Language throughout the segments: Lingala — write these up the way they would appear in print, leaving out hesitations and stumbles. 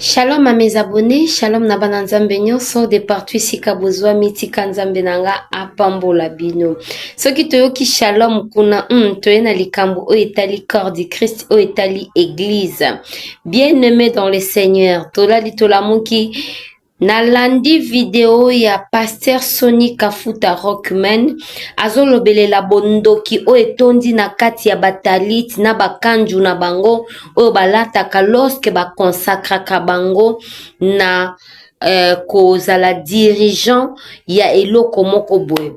Shalom à mes abonnés, shalom na bana nzambe nyonso de partout esika bozwami, tika nzambe na nga apambola bino. Soki toyoki shalom kuna, toye na likambo oyo etali corps du Christ, oyo etali église. Bien-aimé dans le Seigneur, tolali tolamuki nalandi video ya Pasteur Sony Kafuta Rockman azolobelela bondoki oyo etondi na kati ya batalite na bakanju na bango oyo balataka lorsque bakonsakraka bango na kozala dirigeant ya eloko moko boye.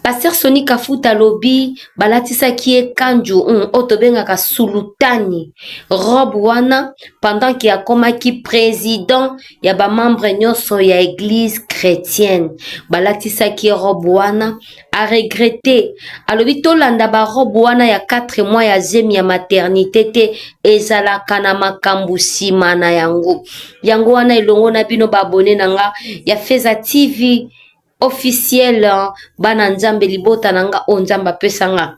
Pasteur Sony Kafuta alobi balatisaki ye kanju oyo tobengaka sulutani robe wana pendant ke akomaki président ya bamembre nyonso ya église chrétienne. Balatisaki ye robe wana, aregrete, alobi tolanda barobe wana ya 4 mois ya zemi ya maternité te, ezalaka na makambo nsima na yango. Yango wana elongo na bino baabone na nga ya Feza TV officiel, bana nzambe, libota na nga oyo nzambe apesa nga,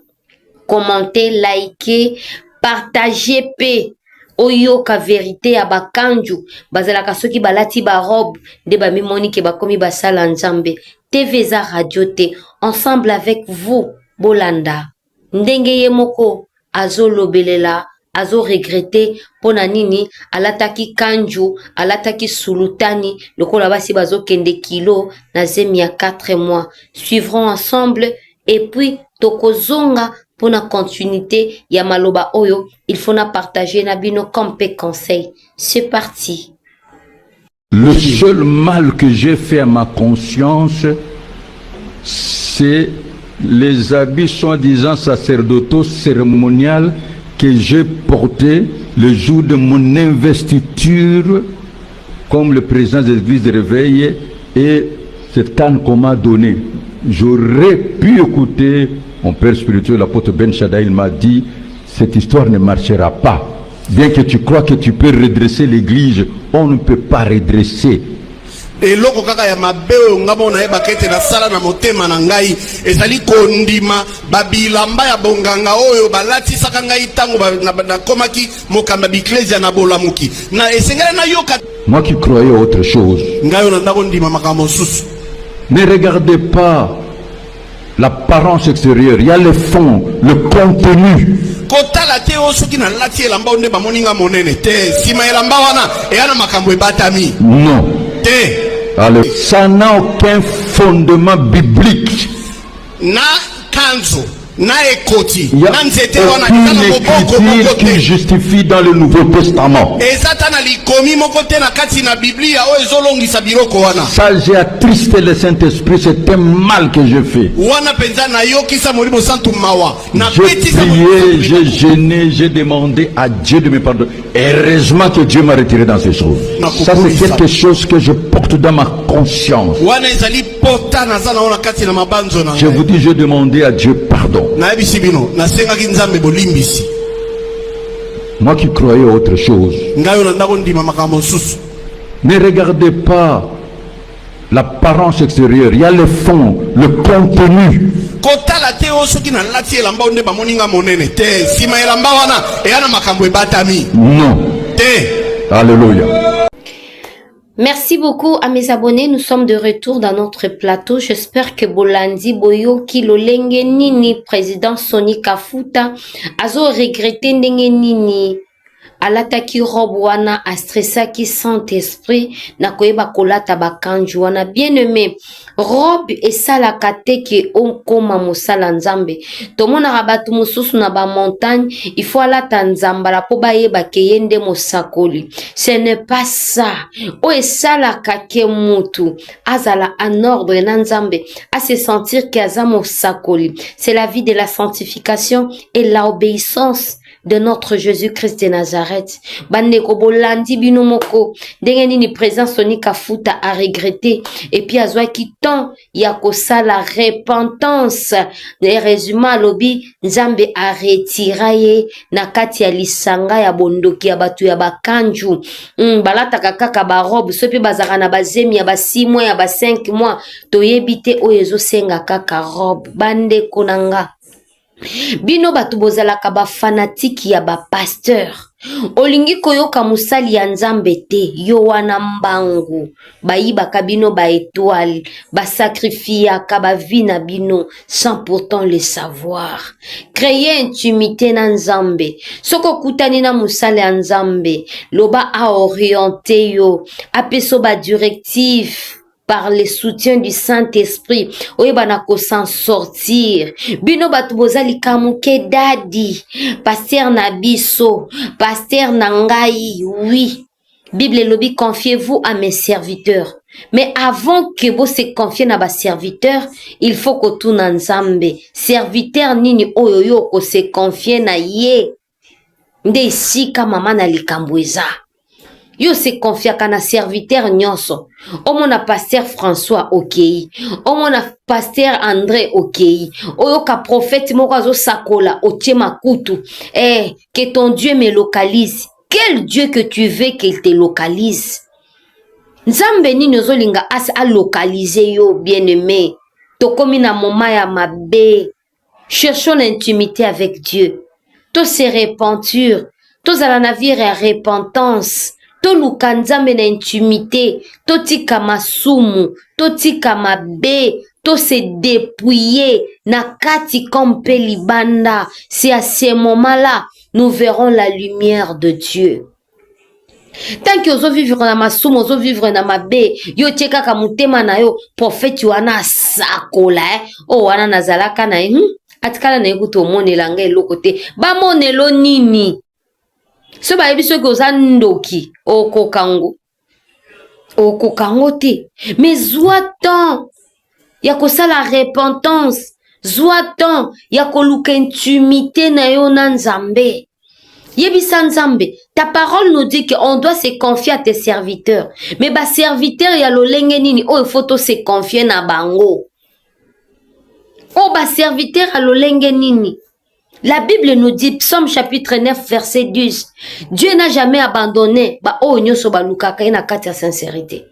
commente, like, partage pe oyoka verité ya bakanju bazalaka soki balati barobe nde bamimoni ke bakomi basala nzambe. TV eza radio te. Ensemble avec vous, bolanda ndenge ye moko azolobelela, azoregrete mpo na nini alataki kanju, alataki sulutani lokola basi bazokende kilo na zemi ya 4 mois. Suivrons ensemble et puis tokozonga mpona continuité ya maloba oyo il faut na partager na bino comme pe conseil. C'est parti. Le seul mal que j'ai fait à ma conscience, c'est les habits soi-disant sacerdotaux cérémoniales que j'ai portés le jour de mon investiture comme le président de l'église de réveil et cette canne qu'on m'a donnée. J'aurais pu écouter mon père spirituel, l'apôtre Ben Shaddai, il m'a dit: cette histoire ne marchera pas. Bien que tu crois que tu peux redresser l'église, on ne peut pas redresser. Eloko kaka ya mabe oyo nga moko nayebaka ete nasala na motema na ngai ezali kondima babilamba ya bonganga oyo balatisaka ngai ntango nakomaki mokambi ya biklesia na bolamuki. Na esengeli nayoka. Moi qui croyais autre chose. Ngai oyo nanda kondima makambo mosusu. Ne regardez pas l'apparence extérieure, il y a le fond, le contenu. Kotala te oyo soki nalati elamba oyo nde bamoni nga monene te. Nsima elamba wana eya na makambo ebatami. Non. Te. Allez, ça n'a aucun fondement biblique. Na kanzo na ekoti Il n'y a na nzete wana eza aucune na moboko moko écriture qui te. justifie dans le Nouveau Testament. Eza ta na likomi moko te na kati na Biblia oyo ezolongisa biloko wana. Ça, j'ai attristé le Saint-Esprit, c'est un mal que je fais. Wana mpenza nayokisa Molimo Santu mawa. J'ai Nabetisa Molimo prié, Santu. j'ai jeûné, j'ai demandé à Dieu de me pardonner. Heureusement que Dieu m'a retiré dans ces choses. Ça, c'est quelque chose que je porte dans ma conscience. Wana ezali pota naza nango na kati na mabanzo na Je vous ngai. dis, j'ai demandé à Dieu pardon. Nayebisi bino, nasengaki Nzambe bolimbisi. Moi qui croyais autre chose. Ngai oyo nanda kondima makambo mosusu. Ne regardez pas l'apparence extérieure, il y a le fond, le contenu. Kotala te oyo soki nalati elamba oyo nde bamoni nga monene te. Nsima elamba wana eya na makambo ebatami. Non. Te. Alléluia. Merci beaucoup à mes abonnés. Nous sommes de retour dans notre plateau. J'espère que bolandi, boyoki, lolenge nini, président Sony Kafuta, azo regretter ndenge nini alataki robe wana, astressaki Saint-Esprit na koyeba kolata bakanju wana. Bien-aimé, robe esalaka te ke okoma mosala nzambe. Tomonaka bato mosusu na bamontagne, il faut alata nzambala mpo bayeba ke ye nde mosakoli. Ce n'est pas ça. Oyo esalaka ke mutu azala en ordre na nzambe, a se sentir ke aza mosakoli, c'est la vie de la sanctification et l'obéissance de notre Jésus-Christ de Nazareth. Bandeko, bolandi bino moko ndenge nini président Sony Kafuta a regretté et puis azwaki temps ya kosala repentance. Heureusement, alobi Nzambe aretira ye na kati ya lisanga ya bondoki ya bato ya bakanju. Balataka kaka barobe so mpe bazalaka na bazemi ya ba 6 mois, ya ba 5 mois, toyebi te oyo ezosenga kaka robe. Bandeko na nga. Bino bato bozalaka ba fanatique ya ba pasteur, olingi koyoka mosali ya Nzambe te, yo wana mbangu bayibaka bino ba etoile, ba sacrifiaka ba vie na bino sans pourtant le savoir. Créer intimité na Nzambe. Soki okutani na mosali ya Nzambe, loba a orienter yo, apesa ba directive par le soutien du Saint-Esprit oyeba na ko s'en sortir. Bino bato boza likambo ke dadi pasteur na biso, pasteur na ngai, oui. Bible elobi confiez-vous à mes serviteurs. Mais avant que bo se confier na ba serviteurs, il faut kotuna Nzambe. Serviteur nini oyo yo ko se confier na ye? Nde esika mama na likambo eza. Yo se confiaka na serviteur nyonso. Omona pasteur François okei, omona pasteur André okei, oyoka prophète moko azosakola otie makutu. Eh, que ton Dieu me localise. Quel Dieu que tu veux qu'il te localise? Nzambe nini ozolinga as alocaliser yo, bien-aimé? Tokomi na moment ya mabe. Cherchons l'intimité avec Dieu. To se repentir, tozala na vie ya repentance, toluka Nzambe na intimité, totika masumu, totika mabe, to se dépouiller na kati comme pe libanda. C'est à ce moment-là nous verrons la lumière de Dieu. Tant que ozo vivre na masumu, ozo vivre na mabe, yo tie kaka motema na yo, prophète wana asakola, eh? Oh, wana nazalaka na ye, atikala na ye kutu omonela nga eloko te. Bamonelo nini? So bayebi soki oza ndoki, okoka ngo. Okoka ngo te. Mais zwa temps ya kosala repentance, zwa temps ya koluka intimité na yo na Nzambe. Yebisa Nzambe, ta parole nous dit qu'on doit se confier à tes serviteurs. Mais ba serviteurs ya lolenge nini oyo faut to se confier na bango? Oh ba serviteurs ya lolenge nini? La Bible nous dit, Psaume chapitre 9 verset 10, Dieu n'a jamais abandonné ba oyo nyonso balukaka ye na kati ya sincérité.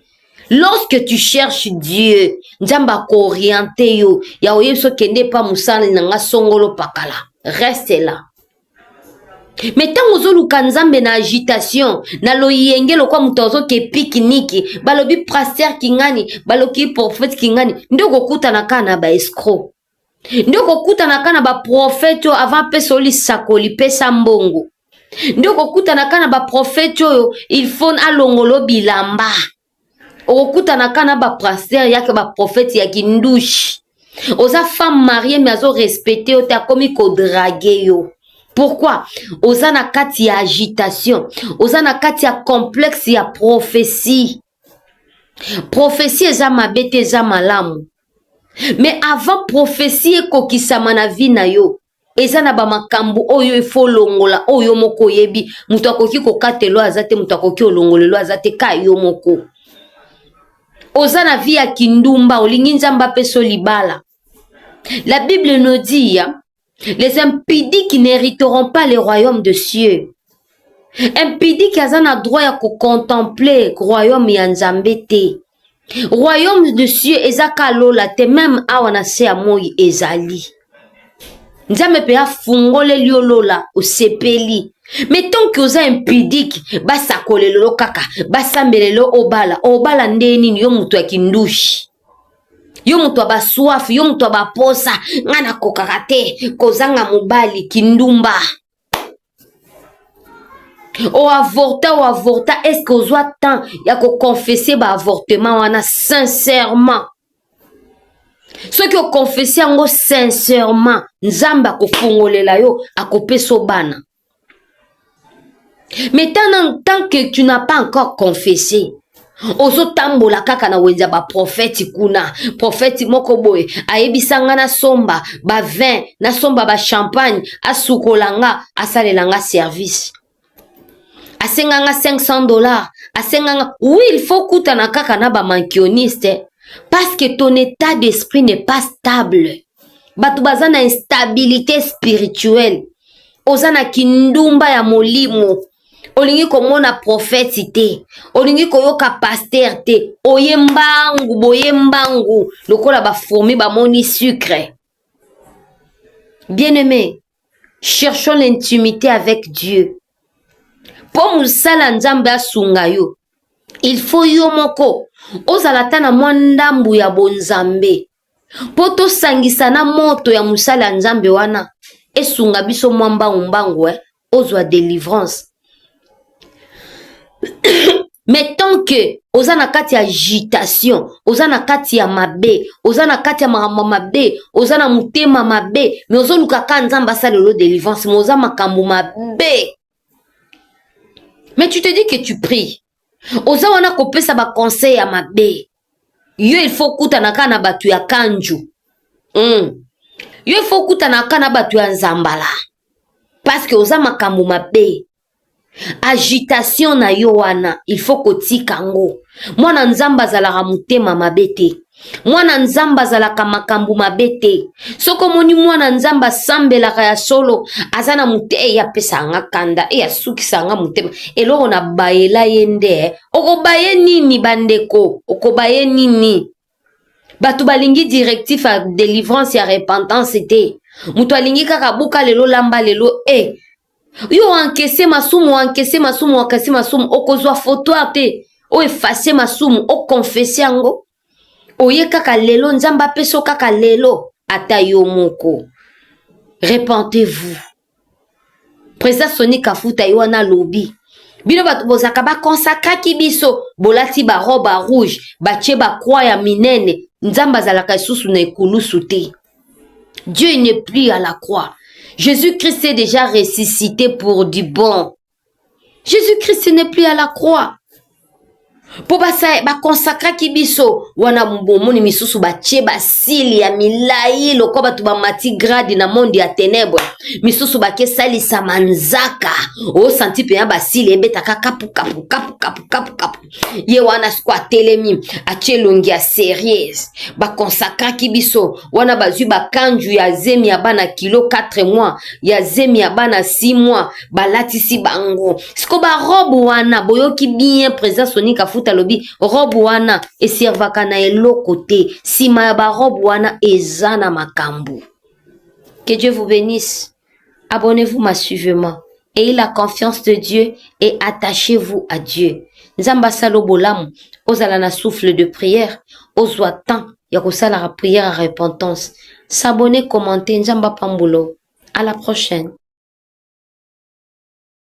Lorsque tu cherches Dieu, Nzambe akoriente yo, ya oyebi so kende pa mosali na nga songolo pakala. Reste là. Mais ntango ozoluka Nzambe na agitation, na loyenge lokwa moto azoke pique-nique, balobi pasteur kingani, baloki prophète kingani, nde okokutana kaka na ba escroc. Nde okokutana kaka na ba prophète oyo avant apesa yo lisakoli, pesa mbongo. Nde okokutana kaka na ba prophète oyo il faut alongolo bilamba. Okokutana kaka na ba pasteur yake ba prophète ya kindushi. Oza femme mariée mais azo respecter yo te, akomi ko draguer yo. Pourquoi? Oza na kati ya agitation, oza na kati ya complexe ya prophétie. Prophétie eza mabe te, eza malamu. Mais avant prophétie ekokisama na vie na yo, eza na ba makambo oyo il faut longola, oyo moko oyebi, moto akoki kokatelo aza te, moto akoki olongolelo aza te, ka yo moko. Oza na vie ya kindumba, olingi Nzambe apesa yo libala. La Bible nous dit, hein, les impudiques n'hériteront pas le royaume de cieux. Impudique aza na droit ya kocontempler royaume ya Nzambe te. Royaume de cieux eza ka lola te, même awa na se ya moi ezali. Nzambe pe afungoleli yo lola, osepeli. Mais tant que oza impudique, basakolelo kaka, basambelelo obala, obala nde nini yo moto ya kindushi. Yo moto ya basoif, yo moto ya baposa, nga nakokaka te kozanga mobali kindumba. O avorta, o avorta, est-ce que ozwa temps ya koconfesser ba avortement wana sincèrement? Soki oconfesser yango sincèrement, Nzambe akofongolela yo, akopesa yo bana. Mais tant que tu n'as pas encore confessé, ozotambola kaka na wenze ya ba prophète kuna, prophète moko boye ayebisa nga nasomba ba vin, nasomba ba champagne, asukola nga, asalela nga service. Asenga nga 500 $, asenga nga. Oui, il faut kutana kaka na ba mankioniste, parce que ton état d'esprit n'est pas stable. Bato baza na instabilité spirituelle. Oza na kindumba ya molimo. Olingi komona prophète te, olingi koyoka pasteur te, oye mbangu, boye mbangu lokola ba fourmi bamoni sucre. Bien-aimé, cherchons l'intimité avec Dieu. Mpo mosala Nzambe asunga yo, il faut yo moko ozala ata na mwa ndambu ya bonzambe mpo tosangisa na moto ya mosala ya Nzambe wana esunga biso mwa mbangu mbangu eh, ozwa delivrance. Mais tant que oza na kati ya agitation, oza na kati ya mabe, oza na kati ya makambo mabe, oza na motema mabe, mais ozoluka kaka Nzambe asalela yo delivrance, mais oza makambo mabe, mais tu te dis que tu pries, oza wana kopesa baconseil ya mabe. Yo il faut okutana kaka na bato ya kanju. Yo il faut okutana kaka na bato ya nzambala parce que oza makambo mabe. Agitation na yo wana, il faut kotika yango. Mwana Nzambe azalaka motema mabe te, mwana Nzambe azalaka makambo mabe te. Soki omoni mwana Nzambe asambelaka ya solo, aza na mote e apesa yanga kanda e asukisa yanga motema, eloko na bayela ye nde. Okobaye nini, bandeko? Okobaye nini? Bato balingi directif ya délivrance, ya repentance te. Moto alingi kaka buka lelo, lamba lelo. E yo encaisse masumu, encaisse masumu, encaisse masumu, okozwa fautoir te. Oyo efface masumu, oconfesse yango, oye kaka lelo, Nzambe apesa kaka lelo. Ata yo moko, repentez-vous. Président Soni Kafuta ye wana alobi: bino bato bozalaka bakonsakraki biso, bolati barobe ya rouge, batie bacroix ya minene, Nzambe azalaka lisusu na ekulusu te. Dieu n'est plus à la croix. Jésus-Christ est déjà ressuscité pour du bon. Jésus-Christ n'est plus à la croix. Mpo bakonsakraki biso wana, bomoni misusu batie basili ya milai lokola bato bamati grade na monde ya ténèbre. Misusu bakesalisa manzaka, osanti mpenza basili ebetaka kapu kapu kapu kapu kapu kapu. Ye wana siko atelemi, atie elongi ya sérieuse. Bakonsakraki biso wana, bazwi bakanju ya zemi ya bana kilo 4 mois, ya zemi ya bana 6 mois, balatisi bango siko barobe wana. Boyoki bien, président Soni Kafuta alobi robe wana eservaka na eloko te. Nsima ya barobe wana eza na makambo. Que Dieu vous bénisse. Abonnez-vous massivement, ayez la confiance de Dieu et attachez-vous à Dieu. Nzambe asala bolamu, ozala na souffle de prière, ozwa temps ya kosalaka prière ya repentance. S'abonner, commenter. Nzambe apambulo. À la prochaine.